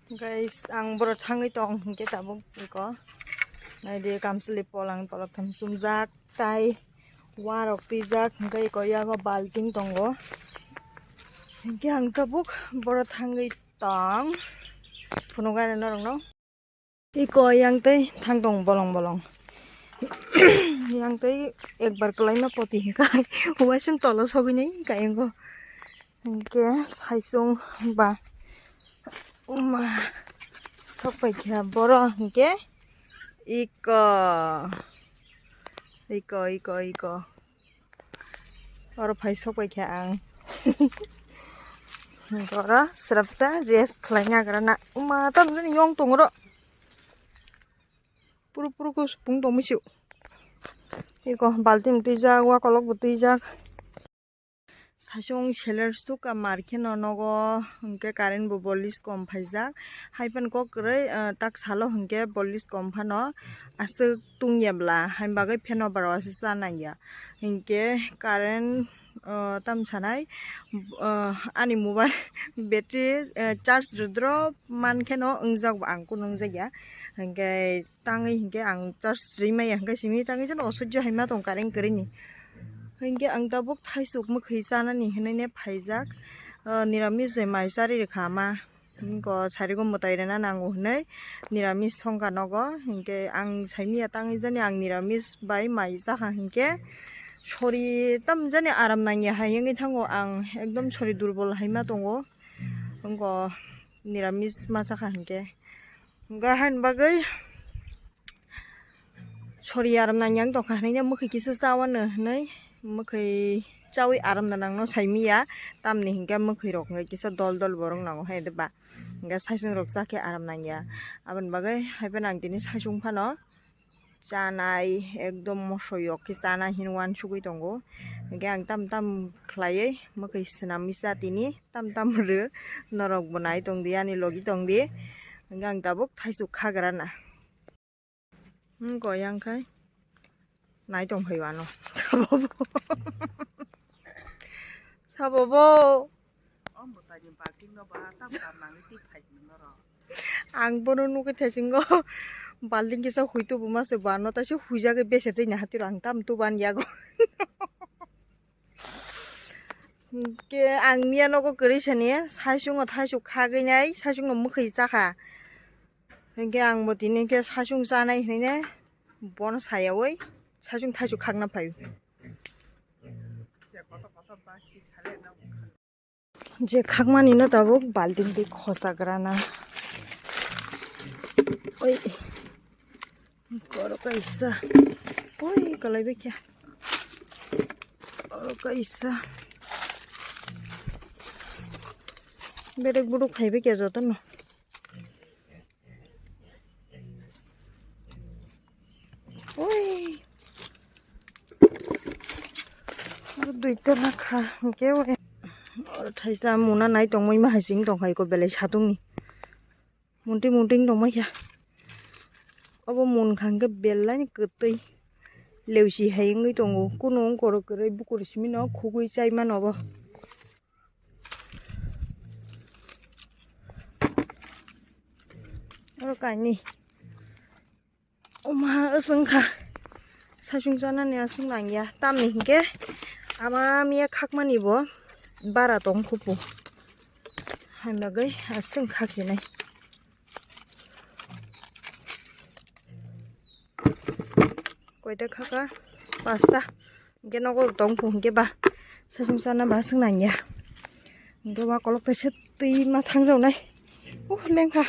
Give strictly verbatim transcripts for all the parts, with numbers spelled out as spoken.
Guys, ang boro thangwi tong hinkhe tabuk iko. Naidi kamchwlwi polang tolok tham chumjak tai warok twijak hinkhe iko yago balting tongo. Hinkhe ang tabuk boro thangwi tong. Phunukgani norokno. Iko yang tei thang tong bolong bolong. Yang tei ekbar kwlaima poti hinkhe uaising tolo sogwi nai ka yango. Hinkhe saisung ba uma sok pai kha boro hinkhe iko, iko, iko, iko. Oro phai sok pai kha ang. Hinkhe oro swrapsa rest khlai nagra na. Uma, tam jani yong tong oro. Puru puru khe pung tong misiu. Iko balti bo twijak, wakolok bo twijak. Saichung seler suk ka mar khe no nogo, hinkhe current bo voltage kom phaijak. Hai phano kok kwrwi, ah, tak salo hinkhe voltage kom phano aswk tungya bla, hai bagwi fan o bara o se cha nangya. Hinkhe current, ah, tam sanai, ah, ani mobile battery, ah, charge rwdrop man kheno wngjak bo ang kunu wngjak ya. Hinkhe tangwi hinkhe ang charge rwi maya hinkhe simi tangwi jano osoijo hai ma tong current kwrwini. Hinkhe ang tabuk thaisuk mwkhwi chanani hinwi ne phaijak. Ah, niramis bai mai charwi rwkha ama. Hinkhe sarigo mwtai rwna nango hinwi niramis songkha nogo. Hinkhe ang saimanya tangwi jani ang niramis bai mai chakha hinkhe sori tam jani aram nangya hai wngwi thango. Ang ekdom sori durbol hai ma tongo. Hinkhe niramis ma chakha hinkhe. Hinkhe haini bagwi sori aram nangya wng tongkha hinwi mwkhwi kisa chawano hinwi mwkhwi chawi aram nanangno saimanya, tamni hinkhe mwkhwi rok hinkhe kisa dol dol borok nango hai de ba, hinkhe saichung rok chakhe aram nangya. Aboni bagwi haiphano ang tini saichung phano chanai ekdom moso yok khe chanai hinwi uansugwi tongo, hinkhe ang tam tam khlaiwi mwkhwi swnamwi cha tini tam tam rw norok bo nai tongdi ani logi tongdi, hinkhe ang tabuk thaisuk khagra na. Hmm, goyang khai. Nai tong phai wano. Sabo bo. Sabo bo. O mwtaini balting no ba tam kam nangwi twi phai hwnwi norok. Ang bono nugwi thaisingo. Balting kisa hui tubu ma se bano taisa huijagwi beser twi ni hatiro ang tam tuban yago. Ke ang miya nogo kwrwi sani, saichungo thaisuk khagwi nai, saichungno mwkhwi chakha. Hinkhe ang bo tini hinkhe saichung chanai hinwi ne bono sayawi saichung thaisuk khakna phaio. Je khakmani no tabuk balting twi khosagrana. Oi. Oro kaisa. Oi, kalai bekya. Oro kaisa. Berek buduk khai bekya jotono. Oi. Oro duita na kha, hwnkhe oro thaisa muna nai tongmani ma hai sing tongkha iko belai satungni. Munti munti wng tongma khe. Obo munkha hwnkhe belai ni kwtwi leusi hai wngwi tongo. Kunu wng korok kwrwi bukur simi no khugui chai mano obo. Oro kainwi. Oma, aswk wngkha. Saichung chanani aswk nangya. Tamni hinkhe ama miya khakmani bo bara tong khupu. Haima bagwi aswk khakchinai. Koita khaka? Pasta. Hinkhe nogo tong phu hinkhe ba. Saichung chana ba aswk nangya. Hinkhe ba kolok kaisa twi ma thangjaknai. Uh, lengkha.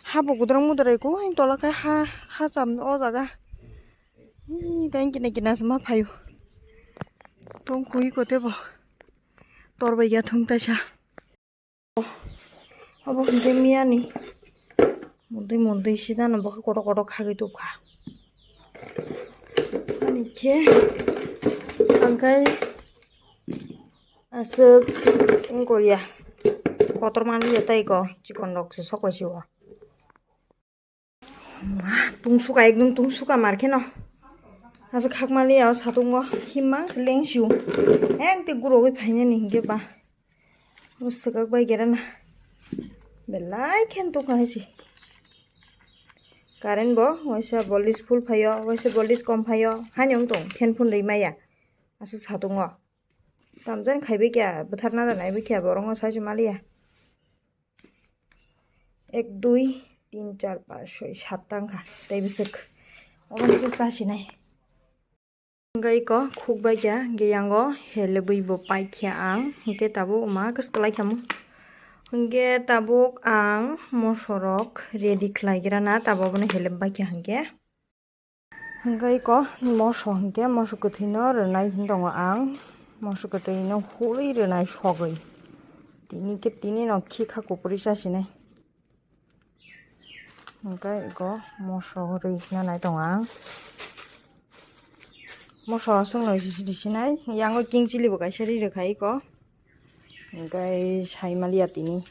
Ha bo gudrong mudrai ko, hain tola khe ha, ha cham o jaga. Hi, tang kina kina se ma phaio. Tong khui ko tebo. Tor bai ya thung taisa. Obo hinkhe miyani. Montwi montwi sidano bo kotor kotor khagwi tubkha. Ani khe ang khai aswk wngkol ya. Kotor manliya tei ko chikon rok se sok bai si o. Tungsuka ekdom tungsuka mar kheno. Aswk khakmaliya o satungo himmang se lengsio. Heng tei gurogwi phainani hinkhe ba. O swkak bai gerana. Belai khe tuk hai si. Current bo waisa voltage full phaio, waisa voltage kom phaio. Haino wng tong, fan phun rwi maya. Asa satungo. Tamjani khaibai kya, bwtharna da naibai kya, borokno sai se maliya. Ek, dui, tin, char, panch, soi, satta wngkha. Tei bwswk. Obo ni khe cha sinai. Hwnkhe iko khukbai kha, hwnkhe yango helebwi bo paikha ang. Hwnkhe tabuk ma kwswk lai khamu. Hwnkhe tabuk ang mosorok ready khlaigrana, tabuk abono helebbai kha hwnkhe. Hwnkhe iko moso hwnkhe moso kwthwino rwnai hwn tongo ang. Moso kwthwino hului rwnai sogwi. Tini khe tini no khikha kupuri chasinai. Hwnkhe iko moso rwi nanai tongo ang. Moso chwngno risinai, yango king chili bo kaisa ri rwkha iko. Hwnkhe sai maliya tini.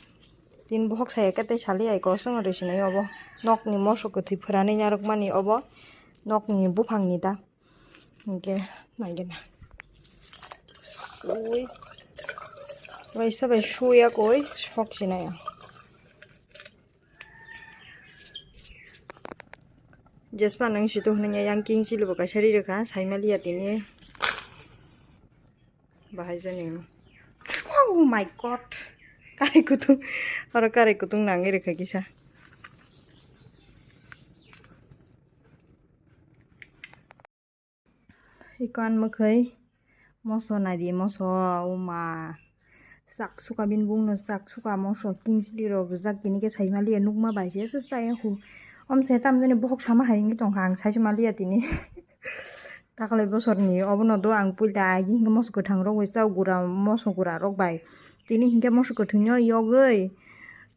Tini bohok sai khe tei saliya iko chwngno risinai obo. Nokni moso kwthwi phwranwi narwkmani obo. Nokni buphangni da. Hwnkhe naigena. Ui. Waisa bai suya koi sok sinai ang. Jespa nang situ hwnwi yang king chili bo kaisa ri rwkha, sai maliya tini. Bahai jani. Oh my God. Karai kutung. Oro karai kutung nangwi rwkha kisa. Iko ang mwkhwi moso naidi, moso, uma. Chak suka bini bungno, chak suka moso, king chili rok rijak, tini khe sai maliya, nukma bai se se chaya hu. Om se tamjani bohok sama hai wngwi tongkha, ang sai se maliya tini. Taklai bosorni obono do ang puila agi hinkhe moso kwthang rok bai chao, gura, moso gura rok bai. Tini hinkhe moso kwthwngno yogwi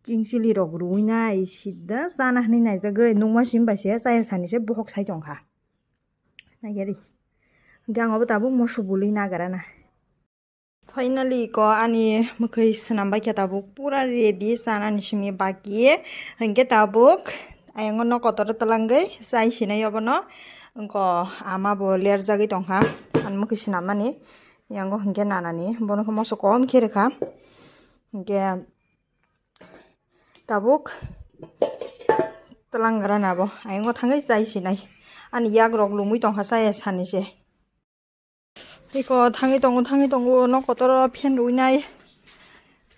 king chili rok ruwi nai, sida chana hinwi naijagwi, nukma simi bai se chaya sani se bohok sai tongkha. Naigari. Hwnkhe ang obo tabuk moso bului nagarana. Finally, ko ani mwkhwi swnam bai khe tabuk pura ready chanani simi baki. Hwnkhe tabuk ayang no kotor twlangwi chai sinai obono. Wngko ama bo lerjagwi tongkha. Ani mwkhwi swnammani. Yango hwnkhe nanani. Bono khe moso kom khe rwkha. Hwnkhe tabuk twlang gra nabo. Ayang o thangwi chai sinai. Ani yak rok lumwi tongkha chaya sani se. Iko thangwi tongo, thangwi tongo, nok kotoro fan rwinai.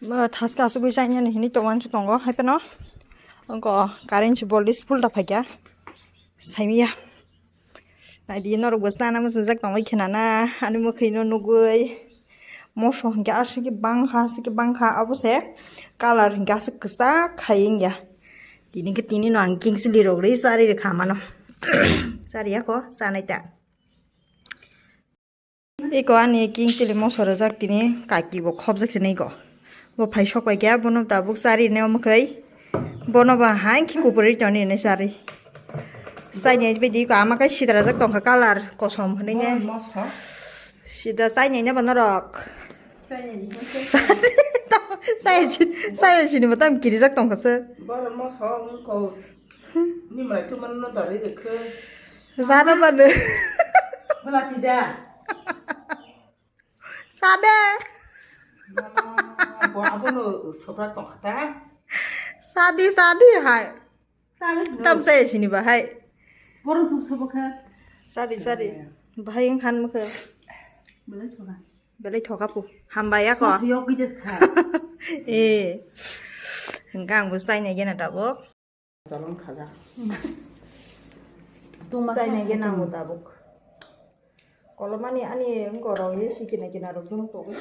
Thaska asugwi chainani hinwi tongmani se tongo, hai phano. Wngkha current se voltage full da phaikha. Saimya. Naidi norok bo chana muchungjak tongwi khenana, ani mwkhwino nugwi. Moso hinkhe aswk bangkha, aswk bangkha, abo se colour hinkhe aswk kwchak khai wngya. Tini khe tini no ang king chili rok rwi chari rwkha mano. Chariya kho, chanai ta. Iko ani king chili moso rwjak tini kaki bo khopjak se nai ko. Bo phai sok pai khe bono tabuk chari ne omo khai. Bono ba hai khe kupuri toni ne chari. Chai nai bai di ko ama kai sidra jak tongkha colour kosom hwnwi ne. Sida chai nai ne bono rok. Chai sini, chai sini bo tam kirijak tongkha se. Boro moso wngko. Ni mai tu man no dari de khe. Jana mano. Bala ti da. Sade. Bo abono sobra tongkha ta. Sadi, sadi hai. Tam chaya sini ba hai. Borok tup sabo kha. Sadi, sadi. Bahai wng khan mokhe. Belai thoka. Belai thoka pu. Hambai ako. Yok gide kha. Eh. Hingka ang bo chai nai gena tabuk. Chalon khaga. Tuma chai nai gena ang bo tabuk. Kolomani ani wngko rok ye si kina kina rok jong to ko.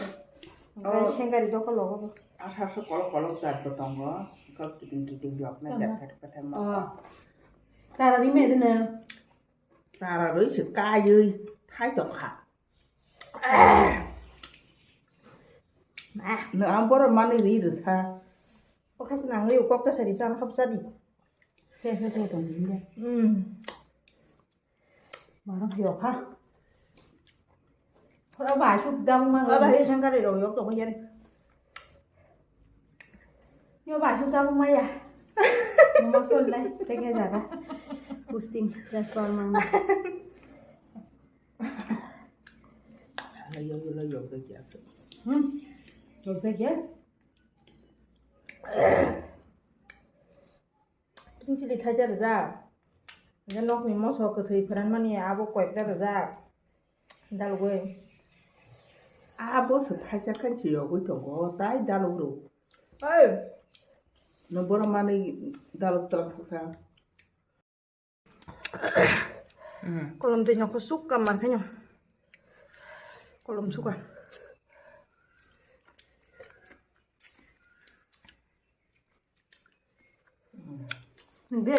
Hingka sengari dokho logo. Asa asa kolok kolok jat bo tongo. Kok kiting kiting jok na jat khat khat ma. Chara ni me dine. Chara roi se kaioi thai tong kha. No ang boro mani ri rwsa. Okhas nang ri kok ta sari chana khap chadi. Se se to tong ni. Hmm. Mano phiyok ha. Ora ba suk dang ma. Aba he sangkare ro yok to ko yare. Yo ba suk dang ma ya. Mama sol lai te ke jaga. Posting das par mang. Yo yo yo yo ke kya se. Hmm. Yo ke kya? Chili thaisa rijak. Hingke nokni moso kwthwi phwranmani abo koyekta rijak. Dalugwi. Abo se thaisa khe chiyogwi tongo, tai dalugro. Oi. No borok manwi daluk twlang thoksa. Kolom twi nokho sukka mar khaino. Kolom suka. Hingke.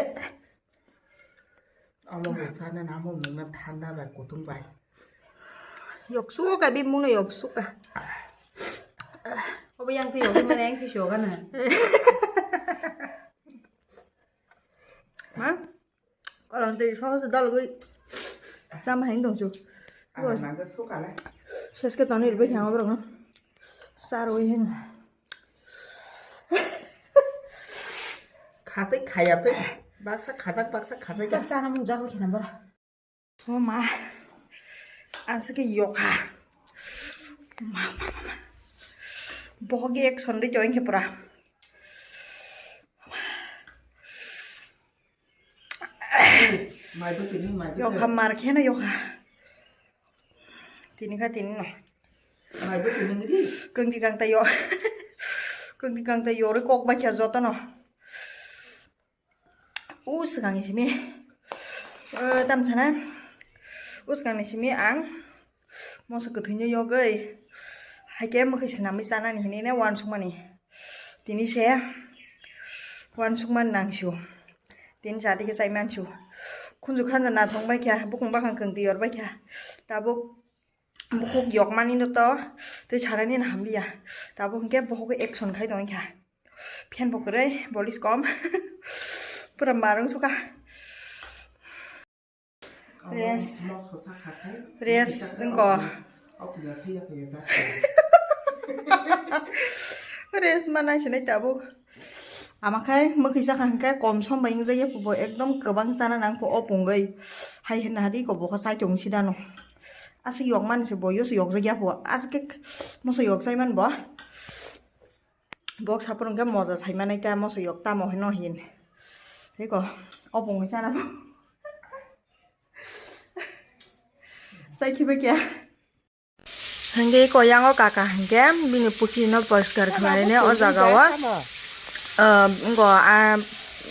Amo bo sana namo mungna thanda bai kutung bai. Yok suka bimungno yok suka. Obo yang twi yok mane yang twi suka na. Ma? Kolom twi sohor se dalgwi sama hai tong chu. Ana nangkhe sukale. Ses khe toni rwbai khe ang borok no. Sarwi hen. Khatwi khayatwi. Baksa khajak baksa khajak. Baksa na mung jagwi khena bora. O ma. Asa khe yokha. Ma, ma, ma, ma. Bohok action ri join khe pura. Mai bo tini, mai bo Yokha tini. Mar kheno yokha. Tini kha tini no. Mai bo tini ngidi. Kangti kangta yo. Kangti kangta yo ri kok bai kha joto no. U swkang ni simi. Eh, tam sana. U swkang ni simi ang. Moso kwthwino yogwi, haikhe mwkhwi swnamwi chanani hinwi ne uansukmani. Tini se uansukmani nangsio. Tini chati khe chai mansio. Khunju khanja nathok bai kha, bukung bakhang kwngtwi yor bai kha. Tabuk bukhuk yokmani no to tei sanani no hamliya. Tabuk hinkhe bukhuk action khai tongwi kha. Phen bo kwrwi, bolis kom. Pura marung suka. Res. Res, engko. Res manai sinai tabuk. Amakhai mwkhwi sakha hwnkhe kom som bai wngjakya bo ekdom kwbang chana nangkho o pungwi. Hai hwnna hadi ko bokha chai tong sidano. Aswk yok mani se bo yo se yokjakya bo. Aswk khe moso yok chai man bo. Bok sapor hwnkhe moja sai manai ta moso yok tamo hino hin. Hiko, opung chana bo. Sai khiba kya? Hingke iko yango kaka hingke bini pukhiri no poriskar khlaine o jaga o. Ah, ngo, ah,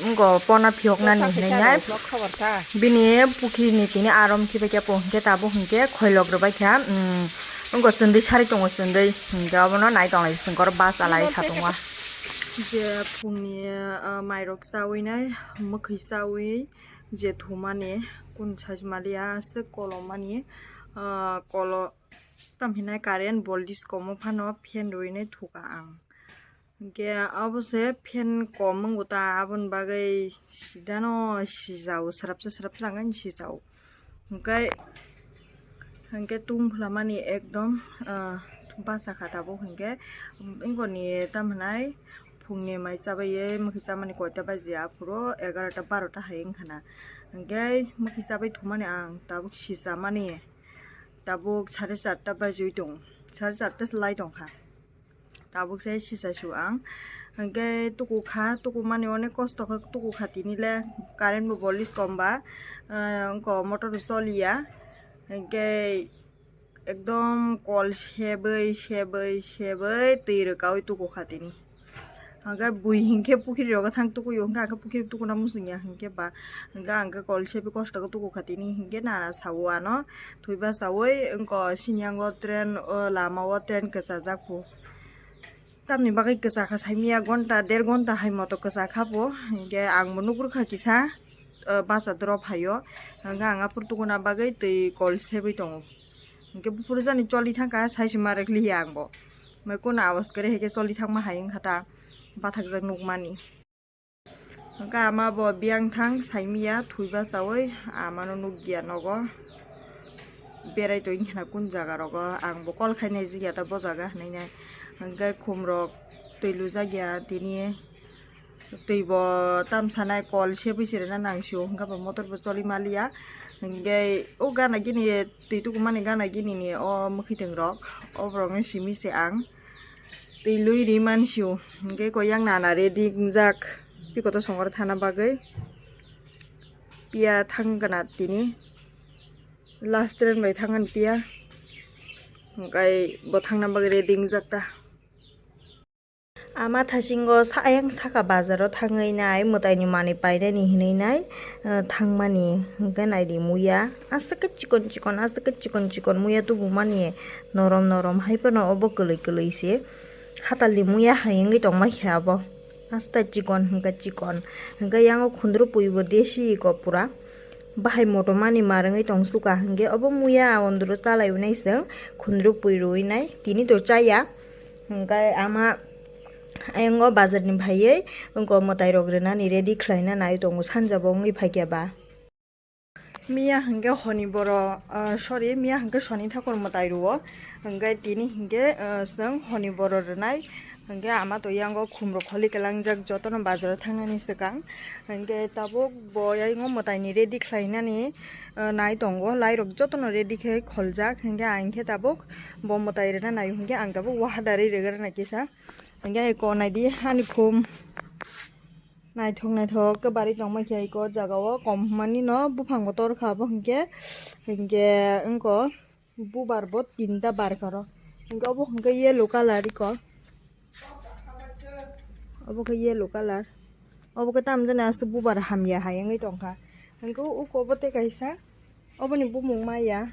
ngo pona phiyoknani hinwi nai. Bini pukhiri ni tini arom khiba kya po hingke tabuk hingke khoilok rwbai kha. Hmm, ngo chwndwi sari tongo chwndwi hingke obono nai tonglai songkor bus alai sa tongo. Je phungni, ah, mairok chawi nai mwkhwi chawi. Je thumani kun sajmaliya aswk kolomani, ah, kolo tamhinai current voltage komo phano fan rwinai thuka ang. Hingke abo se fan kom wngkha ta aboni bagwi sidano sijao srapsa srapsa wngkha sijao. Hingke, hingke tungphlamani ekdom, ah, bachakha tabuk hingke, wngkoni tamhinai phungni mai chabaye mwkhwi chamani koita baji aphuru egarota barota hai wngkha na. Hingke mwkhwi chabai thumani ang tabuk sichamani tabuk sare charta bajiwi tongo, sare charta se lai tongkha. Tabuk se sisa su ang. Hingke tuku kha, tuku mani onek kosto khe tuku kha tini le. Current bo bolis kom ba, eh, wngko motor bo choliya. Hingke ekdom kol sebwi, sebwi, sebwi twi rwkaui tuku kha tini. Hingke bui hingke pukhiri rogo thang tukuyo, hingke ang khe pukhiri tukuna muchungya hingke ba, hingke ang khe kol sebwi kosto khe tuku kha tini, hingke nana sao ano. Thwiba chaui wngko siniyango train, o lama o train kwchajak phu. Tamni bagwi kwchakha saimanya gonta der gonta hai moto kwchakha bo. Hinkhe ang bo nukrwkha kisa, o bacha drop haio. Hinkhe ang aphuru tukuna bagwi twi kol sebwi tongo. Hinkhe buphuru jani choli thangkha saisi ma rwkliya ang bo. Mai kunu awas kwrwi hai khe choli thangma hai wngkha ta bathakjak nukmani. Hwnkhe ama bo biyang thang saimanya thwiba chaui amano nukya nogo. Berai tongwi khna kun jaga rogo ang bo call khai naijikya ta bo jaga hinwi nai. Hwnkhe khum rok twi lujakya tini twi bo tamsa nai kol sebwi se rwna nangsio hwnkhe bo motor bo choli maliya. Hwnkhe o gana gini twi tukumani gana gini ni o mwkhwtwng rok o borok no simi se ang. Twi lui ri mansio, hwnkhe koi yang nana ready wngjak, bikoto songor thana bagwi. Piya thang kana tini. Last train bai thang piya. Hingkai bo thangna bagwi ready wngjak ta. Ama thasingo sa-, ayang saka bazaro thangwi nai mwtaini manwi painani hinwi nai, eh, thangmani. Hingke naidi muya. Aswk khe chikon chikon, aswk khe chikon chikon muya tubumani norom norom hai phano obo kwlwi kwlwi se. Hatalni muya hai wngwi tongma khe abo. Asta chikon hingke chikon. Hingke yango khundru pui bo desi ko pura. Bahai motomani mar wngwi tong suka hingke obo muya ondro chalai nai se khundru pui rwi nai. Tini to chaya. Hingke ama ayongo bazar ni phaiwi wngko mwtai rok rwnani ready khlaina nai tongo sanja bo wngwi phaikya ba. Miya hingke honi boro, ah, sorry, miya hingke soni thakur mwtai rwo. Hingke tini hingke, ah, chwng honi boro rwnai. Hingke ama to yango khumrok kholi kelangjak jotono bazaro thangnani swkang. Hingke tabuk bo yango mwtaini ready khlainani, ah, nai tongo. Lairok jotono ready khe kholjak. Hingke ang khe tabuk bo mwtai rwna naio. Hingke ang tabuk waha dari rwgwrana kisa. Hingke eko naidi hani khum. Naithok naithok khe bari tongma khe eko jaga o kom hwnmani no buphang bo tor kha bo hwnkhe, hwnkhe wngko bubar bo tinta bar kha ro hwnkhe obo hwnkhe yellow colour eko obo khe yellow colour obo khe tamo jani aswk bubar hamya hai wngwi tongkha hwnkhe uko bo tei kaisa. Oboni bumung maya.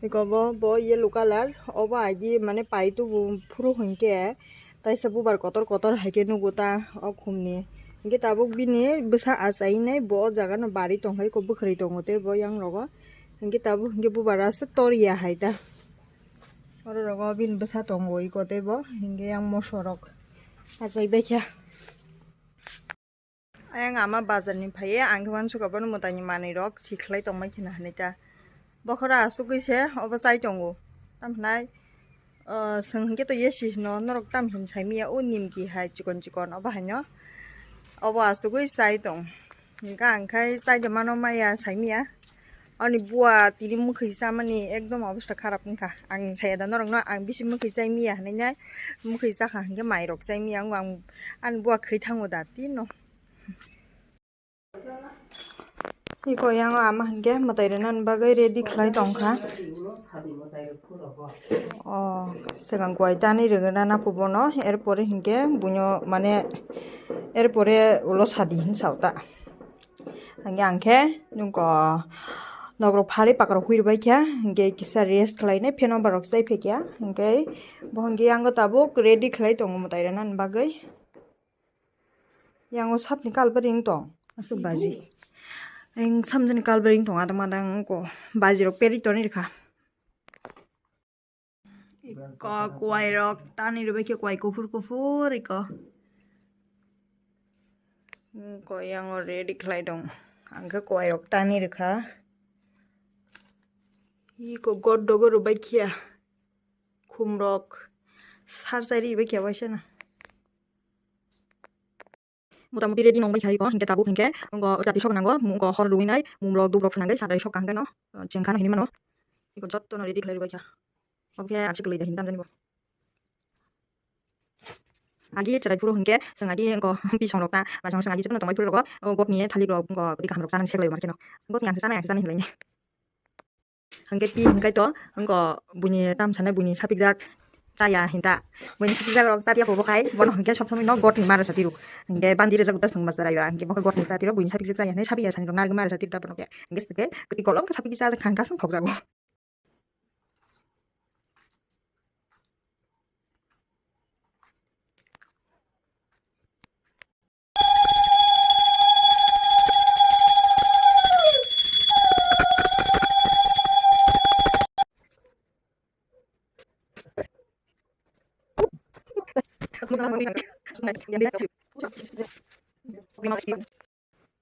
Eko bo, bo yellow colour. Obo agi mane pai tubu phuru hinkhe taisa bubar kotor kotor haikhe nugo ta o khumni. Hinkhe tabuk bini bwsa achai nai bo o jaga no bari tongkha eko bwkhwrwi tongo tei bo yang rogo. Hinkhe tabuk hinkhe bubar aswk tor ya hai ta. Oro rogo bini bwsa tongo eko tei bo hinkhe yang moso rok achai baikha. Ayang ama bazar ni phaiye, ang khe uansukha bono mwtai ni manwi rok thik khlai tongmai kheno hinwi ta. Bokhora asugwi se obo chai tongo. Tamo hinai, ah, chwng hinkhe to yesi hino, norok tamo hin sai miya, o nimti hai chikon chikon obo haino. Obo asugwi chai tong. Hinkhe ang khai chai de mano maya sai miya. Ani bua tini mwkhwi chamani ekdom obostha kharap wngkha. Ang saya da norokno ang bisi mwkhwi chai miya hinwi nai. Mwkhwi chakha hinkhe mairok chai miya wngo ang ani bua khwi thango da tino. Iko yango ama hinkhe mwtai rwnani bagwi ready khlai tongkha. O swkang kuai tanwi rwgwna napo bono, erpore hinkhe buino mane erpore ulo sadi hinwi sao ta. Hingke ang khe nungko nokrok phalwi pakarok hui rwbaikha, hingke kisa rest khlainai fan o borok chai phaikha, hingke bo hingke yango tabuk ready khlai tongo mwtai rwnani bagwi. Yango sapni kalbari wng tong aswk baji. Ang samjani kalbari wng tong adamma dang wngko baji rok peri toni rwkha. Iko kwai rok tani rwbaikhe kwai kuphur kuphur iko. Iko yango ready khlai tong. Ang khe kwai rok tani rwkha. Iko god dogo rwbaikhe. Khum rok sar chari rwbaikhe waisa na. Mota moti ready nong bai khai ko, hingke tabuk hingke, ngo jati sok nango, ngo hor rui nai, mum rok, dub rok phnangwi, sadai sok kaham no, chengkha no hinwi mano. Iko jotto no ready khlai rwbaikha. Obo khe achik kwlwi da hinwi tamjani bo. Agi chwrai phuru hingke, chwng agi ngo pisong rok ta, ba chwng agi jotono tongbai phuru rogo, o gopni thalik rok, ngo twi kaham rok chanani seklai markhe no. Gopni ang se chanai, ang se chanai hinlaini. Hingke pi hingke to, hingko buini tam sanai buini sapikjak chaya hinta. Buini sapikjak rok chatiya pobo khai, bono hingke sop somoi no gotni mara satiru. Hingke bandi rejak uta sengma chwrai ba, hingke bokhe gotni satiru buini sapikjak chaya hinai sapiya sani rok narwk mara satiru ta bono khe. Hingke sike kwtwi kolom khe sapikjak hangka song phokjago.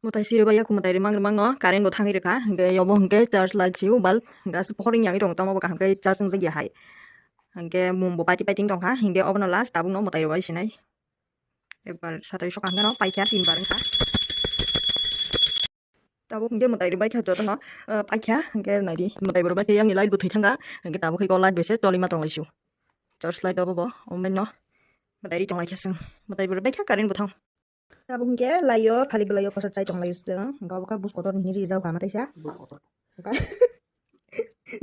Mwtai sirwi bai yakhu mwtai rwmang rwmang no current bo thangwi rwkha, hingke yobo hingke church light siyo bulb hingke aswk pohor wngya wngwi tongo, tamo bo kaham khe church wngjak ya hai, hingke mum bo paiti paiti wng tongkha, hingke obono last tabuk no mwtai rwbai sinai. Ekbar satai sokha hingke no paikha tin bar wngkha. Tabuk hingke mwtai rwbai kha jotono, ah, paikha hingke naidi mwtai bo rwbai khe yang ni light bo thwi thangkha, hingke tabuk khe light bai se choli ma tong lai sio. Church light obo bo, omo no mwtai ri tong lai kha chwng. Mwtai bo rwbai kha current bo thang. Abo hwnkhe laio, thalik bwlaio kosa chai tong laio chwng. Hwnkhe abo khe buj kotor ni hwnwi rijak kha ma teisa. Hwnkhe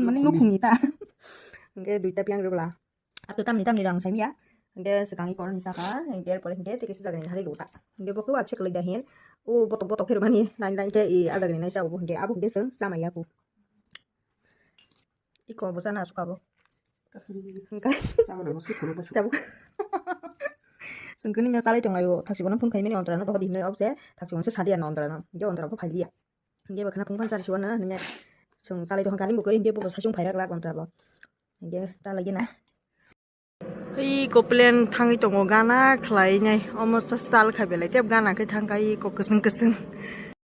mani nukhungni ta. Hwnkhe duita piyang rwbwla. Ato tamni tamni rang saimya. Hwnkhe swkang i koroni saka. Hwnkhe erpore hwnkhe tei kisa jagani hari luta. Hwnkhe bo khe wabse kwlai da hin. O botok botok phermani line line khe i a jagani naisa obo hwnkhe abo hwnkhe chwng chamaiya kho. Iko bo chana asuk abo. Hwnkhe tabuk. Chwng khe nini salai tong laio. Thaksik ono phone khaimani ontrano dohor di hinwi obse. Thaksik onse sadi ano ontrano. Hwnkhe ontra bo phailiya. Hwnkhe bo khana phung phan chari siwana hwnkhe chwng chalai tongkha gari bo kwrwi hwnkhe bo saichung phairak lak ontra bo. Hwnkhe chalai gena. Ei ko plan thangwi tongo gana khlai nai omo chal khai belai tei gana khe thangkha ei ko kwchwng kwchwng.